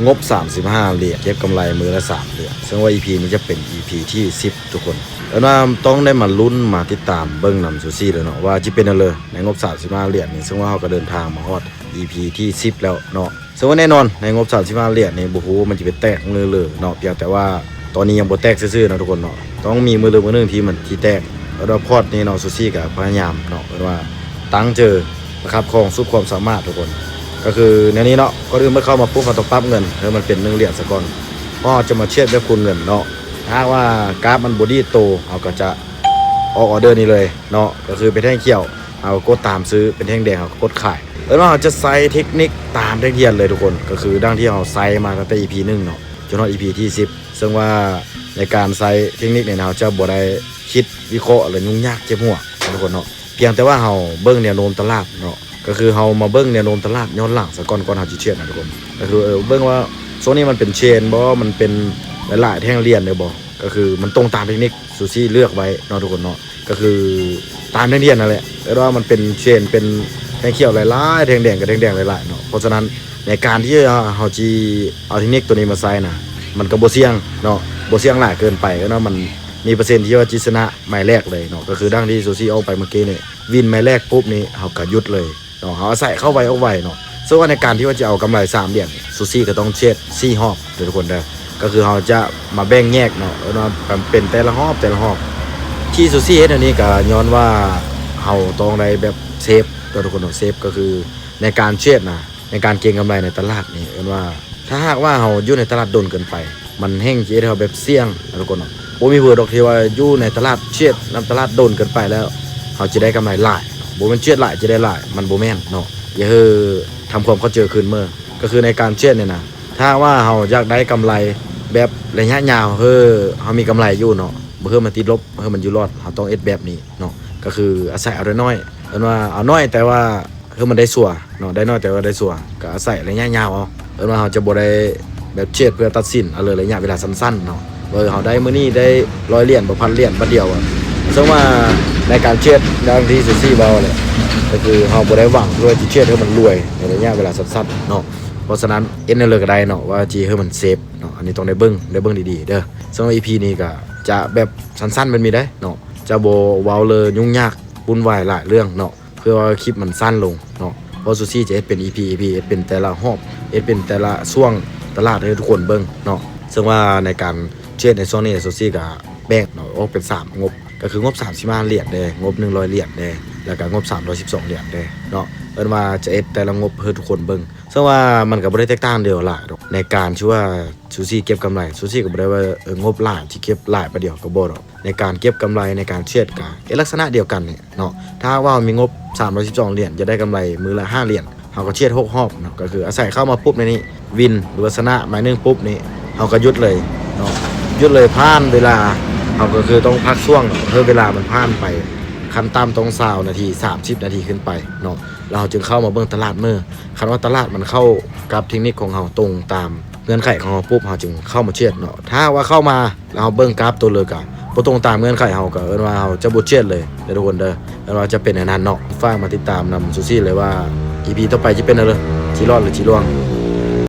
ງົບສາມສິບຫ້າຫຼຽນ ເກັບກຳໄລມື້ລະສາມເດືອນ ເຊິ່ງວ່າອີພີນີ້ຈະເປັນອີພີທີສິບທຸກຄົນ. ເອີ້ນວ່າຕ້ອງໄດ້ມາລຸ້ນມາຕິດຕາມເບິ່ງນຳຊູຊີເລີຍເນາະ ວ່າຊິເປັນແນວໃດໃນງົບສາມສິບຫ້າຫຼຽນນີ້. ເຊິ່ງວ່າເຮົາກໍເດີນທາງມາຮອດອີພີທີສິບແລ້ວເນາະ. ເຊິ່ງວ່າແນ່ນອນໃນງົບສາມສິບຫ້າຫຼຽນນີ້ ບໍ່ຮູ້ວ່າມັນຈະໄປແຕກມື້ເລີເນາະ, ພຽງແຕ່ວ່າຕອນນີ້ຍັງບໍ່ແຕກຊື່ໆເນາະທຸກຄົນເນາະ. ຕ້ອງມີມື້ໃດມື້ໜຶ່ງທີ່ມັນຊິແຕກ. ແລ້ວພອດນີ້ເນາະ ຊູຊີກໍພະຍາຍາມເນາະ ເອີ້ນວ່າຕັ້ງໃຈປະຄັບຂອງສຸດຄວາມສາມາດທຸກຄົນ. ກໍຄືແນວນີ້ເນາະ, ກ່ອນອື່ນເມື່ອເຂົ້າມາປຸບ ເຮົາຕ້ອງປັບເງິນໃຫ້ມັນເປັນໜຶ່ງຫຼຽນສາກ່ອນ ເພາະເຮົາຈະມາເທຣດແບບຄູນເງິນເນາະ. ຖ້າຫາກວ່າກາຟມັນບໍ່ດີດໂຕ ເຮົາກໍຈະອອກອໍເດີນີ້ເລີຍເນາະ, ກໍຄືເປັນແທ່ງຂຽວ ເຮົາກໍກົດຕາມຊື້, ເປັນແທ່ງແດງ ເຮົາກໍກົດຂາຍ. ເອີ້ນວ່າເຮົາຈະໃຊ້ເທັກນິກຕາມທີ່ຮຽນເລີຍທຸກຄົນ, ກໍຄືດັ່ງທີ່ເຮົາໃຊ້ມາຕັ້ງແຕ່ອີພີໜຶ່ງເນາະ ຈົນຮອດອີພີທີສິບ. ເຊິ່ງວ່າໃນການໃຊ້ເທັກນິກນີ້ນະ ເຮົາຈະບໍ່ໄດ້ຄິດວິເຄາະ ຫຼື ຫຍຸ້ງຍາກເຈັບຫົວເນາະທຸກຄົນເນາະ, ພຽງແຕ່ວ່າເຮົາເບິ່ງແນວໂນ້ມຕະຫຼາດເນາະ. ກໍຄືເຮົາມາເບິ່ງແນວໂນ້ມຕະຫຼາດຍ້ອນຫຼັງສາກ່ອນ ກ່ອນເຮົາຊິເທຣດນະທຸກຄົນ. ກໍຄື ເອີ ເບິ່ງວ່າຊ່ວງນີ້ມັນເປັນເທຣນບໍ່ ມັນເປັນຫຼາຍໆແທ່ງຫຼຽນເດ້ບໍ່, ກໍຄືມັນຕົງຕາມເທັກນິກ ຊູຊີເລືອກໄວ້ເນາະທຸກຄົນເນາະ. ກໍຄືຕາມແທ່ງຖຽນນັ້ນແຫຼະ, ເອີ້ນວ່າມັນເປັນເທຣນ ເປັນແທ່ງຂຽວຫຼາຍໆ ແທ່ງແດງກໍແທ່ງແດງຫຼາຍໆເນາະ. ເພາະສະນັ້ນໃນການທີ່ເຮົາຊິເອົາເທັກນິກໂຕນີ້ມາໃຊ້ນະ ມັນກໍບໍ່ສ່ຽງເນາະ, ບໍ່ສ່ຽງຫຼາຍເກີນໄປ. ເອີ້ນວ່າມັນມີເປີເຊັນທີ່ວ່າຊິຊະນະໄມ້ແລກເລີຍເນາະ. ກໍຄືດັ່ງທີ່ຊູຊີອອກໄປເມື່ອກີ້ນີ້ ວິນໄມ້ແລກປຸບນີ້ ເຮົາກໍຢຸດເລີຍເນາະ, ເຮົາອາໄສເຂົ້າໄວອອກໄວເນາະ. ເຊິ່ງວ່າໃນການທີ່ວ່າຈະເອົາກຳໄລສາມຫຼຽນ ຊູຊີກໍຕ້ອງເທຣດສີ່ຮອບເດີທຸກຄົນເດີ. ກໍຄືເຮົາຈະມາແບ່ງແຍກເນາະ, ເອີ້ນວ່າເປັນແຕ່ລະຮອບ ແຕ່ລະຮອບ. ທີ່ຊູຊີເຮັດອັນນີ້ກໍຍ້ອນວ່າເຮົາຕ້ອງໄດ້ແບບເຊບເນາະທຸກຄົນເນາະ. ເຊບກໍຄືໃນການເທຣດນະ ໃນການເກັງກຳໄລໃນຕະຫຼາດນີ້ ເອີ້ນວ່າຖ້າຫາກວ່າເຮົາຢູ່ໃນຕະຫຼາດດົນເກີນໄປ ມັນແຮ່ງຊິເຮັດໃຫ້ເຮົາແບບສ່ຽງເນາະທຸກຄົນເນາະ. ບໍ່ມີຜູ້ໃດດອກທີ່ວ່າຢູ່ໃນຕະຫຼາດ ເທຣດນຳຕະຫຼາດດົນເກີນໄປແລ້ວເຮົາຈະໄດ້ກຳໄລຫຼາຍເນາະ, ບໍ່ແມ່ນເທຣດຫຼາຍຈະໄດ້ຫຼາຍ ມັນບໍ່ແມ່ນເນາະ. ຢ່າເຮີທຳຄວາມເຂົ້າໃຈຄືນເມີ. ກໍຄືໃນການເທຣດນີ້ນະ ຖ້າຫາກວ່າເຮົາຢາກໄດ້ກຳໄລແບບໄລຍະຍາວ ເຮີເຮົາມີກຳໄລຢູ່ເນາະ, ບໍ່ເຮີມັນຕິດລົບ ເຮີມັນຢູ່ລອດ ເຮົາຕ້ອງເຮັດແບບນີ້ເນາະ. ກໍຄືອາໄສເອົານ້ອຍໆ ເອີ້ນວ່າເອົາໜ້ອຍແຕ່ວ່າ ຄືມັນໄດ້ຊົ່ວເນາະ, ໄດ້ໜ້ອຍແຕ່ວ່າໄດ້ຊົ່ວ ກໍອາໄສໄລຍະຍາວເອົາ. ເອີ້ນວ່າເຮົາຈະບໍ່ໄດ້ແບບເທຣດເພື່ອຕັດສິນເອົາເລີຍໄລຍະເວລາສັ້ນໆເນາະ, ວ່າເຮົາໄດ້ມື້ນີ້ໄດ້ຮ້ອຍຫຼຽນ ບໍ່ ພັນຫຼຽນບາດດຽວອະ. ເຊິ່ງວ່າໃນການເທຣດ ດັ່ງທີ່ຊູຊີເວົ້າແຫຼະ ກໍຄືເຮົາບໍ່ໄດ້ຫວັງເພື່ອຊິເທຣດໃຫ້ມັນລວຍໃນໄລຍະເວລາສັ້ນໆເນາະ. ເພາະສະນັ້ນເຮັດແນວໃດກໍໄດ້ເນາະ ວ່າຊິໃຫ້ມັນເຊບເນາະ, ອັນນີ້ຕ້ອງໄດ້ເບິ່ງ ໄດ້ເບິ່ງດີໆເດີ. ສຳລັບອີພີນີ້ກໍຈະແບບສັ້ນໆແບບນີ້ໄດ໋ເນາະ, ຈະບໍ່ເວົ້າເລີຍຫຍຸ້ງຍາກວຸ້ນວາຍຫຼາຍເລື່ອງເນາະ ເພື່ອວ່າຄລິບມັນສັ້ນລົງເນາະ. ເພາະຊູຊີຈະເຮັດເປັນອີພີ ອີພີ ເຮັດເປັນແຕ່ລະຮອບ ເຮັດເປັນແຕ່ລະຊ່ວງຕະຫຼາດໃຫ້ທຸກຄົນເບິ່ງເນາະ. ເຊິ່ງວ່າໃນການເທຣດໃນຊ່ວງນີ້ ຊູຊີກໍແບ່ງເນາະ ອອກເປັນສາມງົບ ກໍຄືງົບສາມສິບຫ້າຫຼຽນແດ່ ງົບໜຶ່ງຮ້ອຍຫຼຽນແດ່ ແລ້ວກໍງົບສາມຮ້ອຍສິບສອງຫຼຽນແດ່ເນາະ. ເອີ້ນວ່າຈະເຮັດແຕ່ລະງົບໃຫ້ທຸກຄົນເບິ່ງ, ເຊິ່ງວ່າມັນກໍບໍ່ໄດ້ແຕກຕ່າງຫຼາຍດອກ. ໃນການທີ່ວ່າຊູຊີເກັບກຳໄລ ຊູຊີກໍບໍ່ໄດ້ວ່າ ເອີ ງົບຫຼາຍ ຊິເກັບຫຼາຍປານດຽວ ກໍບໍ່ດອກ. ໃນການເກັບກຳໄລ ໃນການເທຣດ ກໍເຮັດລັກສະນະດຽວກັນນີ້ເນາະ. ຖ້າຫາກວ່າເຮົາມີງົບສາມຮ້ອຍສິບສອງຫຼຽນ ຈະໄດ້ກຳໄລມື້ລະຫ້າຫຼຽນ ເຮົາກໍເທຣດຫົກຮອບເນາະ, ກໍຄືອາໄສເຂົ້າມາປຸບໃນນີ້ ວິນ ຫຼືວ່າຊະນະໄມ້ໜຶ່ງປຸບນີ້ ເຮົາກໍຢຸດເລີຍເນາະ, ຢຸດເລີຍ. ຜ່ານເວລາ ເຮົາກໍຄືຕ້ອງພັກຊ່ວງເນາະ, ເພື່ອເວລາມັນຜ່ານໄປ ຂັ້ນຕ່ຳຕ້ອງຊາວນາທີ ສາມສິບນາທີຂຶ້ນໄປເນາະ, ແລ້ວເຮົາຈຶ່ງເຂົ້າມາເບິ່ງຕະຫຼາດມື້. ຄັນວ່າຕະຫຼາດມັນເຂົ້າກັບເທັກນິກຂອງເຮົາ ຕົງຕາມເງື່ອນໄຂຂອງເຮົາປຸບ ເຮົາຈຶ່ງເຂົ້າມາເທຣດເນາະ. ຖ້າຫາກວ່າເຂົ້າມາ ແລ້ວເຮົາເບິ່ງກາຟຕົວເລີກ ບໍ່ຕົງຕາມເງື່ອນໄຂ ເຮົາກໍເອີ້ນວ່າເຮົາຈະບໍ່ເທຣດເລີຍເດີທຸກຄົນເດີ. ເອີ້ນວ່າຈະເປັນແນວນັ້ນເນາະ. ຝາກມາຕິດຕາມນຳຊູຊີເລີຍວ່າ ອີພີຕໍ່ໄປຈະເປັນແນວໃດ ຊິລອດ ຫຼື ຊິລ່ວງ.